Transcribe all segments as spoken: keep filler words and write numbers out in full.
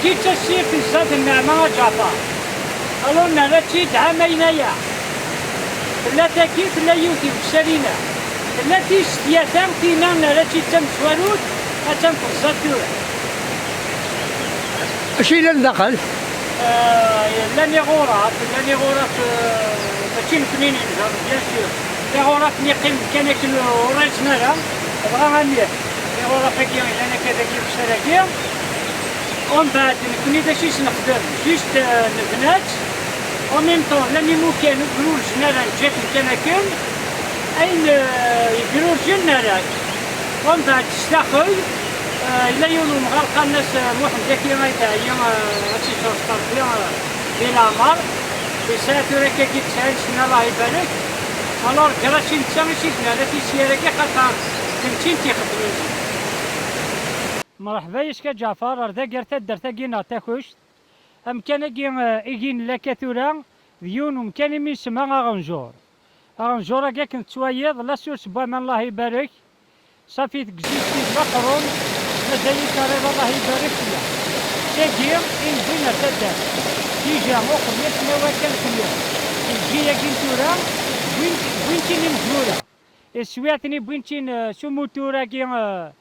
Kečč a ssif izzad nneɛma a Ǧaɛfar. Alur nerra-tt-id ɛamayen aya. Tella tagi, tella yiwet i weksalina. Tella tis tlata, tina nerra-tt-id d tamezwarut, attan teẓẓad tura. Acu yellan daxel? Eh, llan iɣurat, llan iɣurat, eh, mačči nekni i nezher, bien sûr. Iɣurat-nni qqimen kan akken ur rriẓen ara, dɣa amir. Iɣurat-agi yellan akka dagi, ussan-agi. Umbeɛd, nekni d acu i s-nexdem? Juste, eh, nebna-tt. En même temps, llan imukan ur grurjen ara, neǧǧa-ten kan akken. Ayen, eh, yegrurjen, nerra-t. Umbeɛd, sdaxel, eh, yella yiwen umɣar qqaren-as, eh, Muḥend Akli Ayt Ɛli, eh, ad tt-ijerreb Rebbi, eh, di leɛmer. Yesɛa tura akkagi tesɛin sna, Allah ibarek. Alors, grâce i netta i s-id-nerra tisyar-agi, axaṭer d nettin i t-ixeddmen. Mreḥba yis-k a Ǧaɛfar, ar dagi ar taddart-agi neɣ Takuct. Amkan-agi, eh, igi nella akka tura, d yiwen umkan imi nsemma Aɣenjur. Aɣenjur-agi akken tettwayeḍ, la source n waman, Allah ibarek. Safi deg zzit-is d aqrun, mazal-it rriḍ, Allah ibarek fell-as. Tagi i newwin ar taddart. Dija uqbel ad s-nawi akka lexyuḍ. Lǧi-agi n tura, wwin-, wwin-tt-in imezwura. Swiɛt-nni wwin-tt-in, eh, s umutur-agi, eh,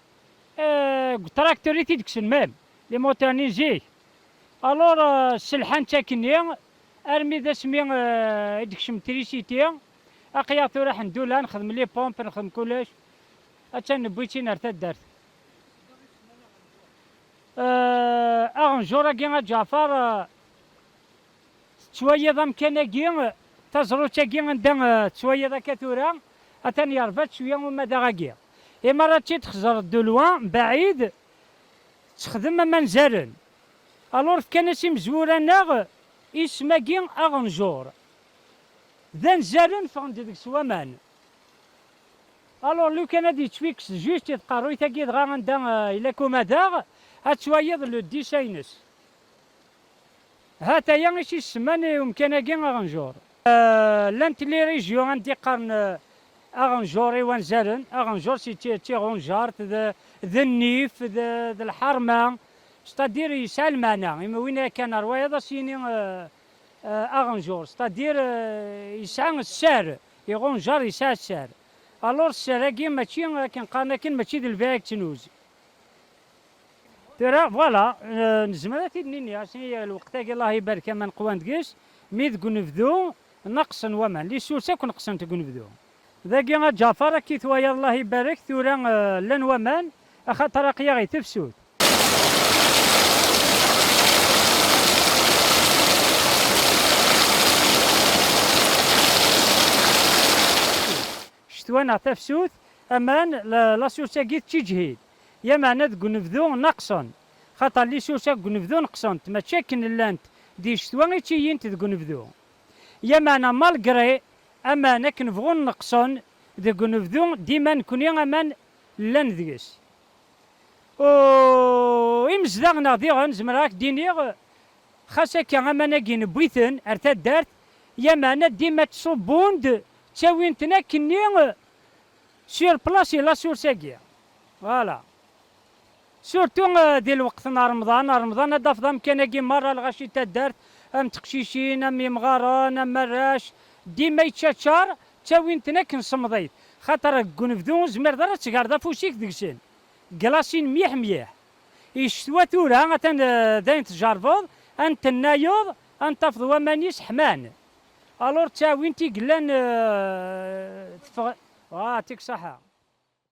eh, deg utraktur i t-id-kksen même, les moteurs-nni zik. Alors, euh, sselḥan-tt akkenni, armi d asmi, euh, i d-tekcem trisiti, aql-aɣ tura ḥendula, nexdem les pompes, nexdem kullec. Attan newwi-tt-in ar taddart. Euh, aɣenjur-agi a Ǧaɛfar, euh, tettwaliḍ amkan-agi, taẓrut-agi anda, euh, tettwaliḍ akka tura, atan yerba-tt cwiya umadaɣ-agi. Imi ara tt-id-txeẓreḍ de loin, mbaɛid, texdem aman zaren. Alors fkan-as imezwura-nneɣ isem-agi aɣenjur. D anzaren ffɣen-d deg-s waman. Alors lukan ad yettwikkes juste i tqerruyt-agi dɣa anda, eh, yella kumadaɣ, ad twayeḍ le dessin-ines. Hat-aya i s-isemman i umkan-agi aɣenjur. Eh, llant les régions anda i qqaren, eh, aɣenjur i wanzaren, aɣenjur si ti-, d tiɣunjart, d, d nnif, d, d lḥerma, c'est-à-dire yesɛa lmeɛna, imi win yakan ar wayeḍ ad s-yini, eh, eh, aɣenjur, c'est-à-dire, eh, yesɛa sser, iɣunjar yesɛa sser. Alors sser-agi mačči akken qqaren akken, mačči d lbiɛ i yettnuz. Tura, voilà, eh, nezmer ad t-id-nini, asmi lweqt-agi, Allah ibarek, aman qwan deg-s, mi deg unebdu neqsen waman, les sources akk neqsent deg unebdu. Dagi a Ǧaɛfar, akka i twayeḍ, Allah ibarek, tura, eh, llan waman, axaṭer aql-aɣ i tefsut. Ccetwa neɣ tafsut, aman, la, la source-agi tettiǧhid. Yameɛna deg unebdu neqsen. Xaṭer les sources deg unebdu neqsent, mačči akken llant di ccetwa i ttilint deg unebdu. Yameɛna malgré aman akken bɣun neqsen, deg unebdu dima nekni aman llan deg-s. U imezdaɣ-nneɣ diɣen, zemreɣ ad k-d-iniɣ, xas akka aman-agi newwi-ten ar taddart, yameɛna dima ttṣubbun-d, ttawin-ten akkenni sur place i la source-agi. Voilà. Surtout, euh, di lweqt n Remḍan, Remḍan ad d-tafeḍ amkan-agi merra lɣaci n taddart, am teqcicin, am yemɣaren, am arrac, dima yettcaččar, ttawin-ten akken semḍit. Xaṭer deg unebdu ur tezmireḍ ara ad tegreḍ afus-ik deg-sen. Glasin mliḥ mliḥ. I ccetwa tura, atan, eh, d ayen tjerrbeḍ, ad n-tennayeḍ, ad n-tafeḍ waman-is ḥman. Alors ttawin-t i yellan, eh, teffeɣ-, ah, yeɛṭik ṣṣeḥḥa.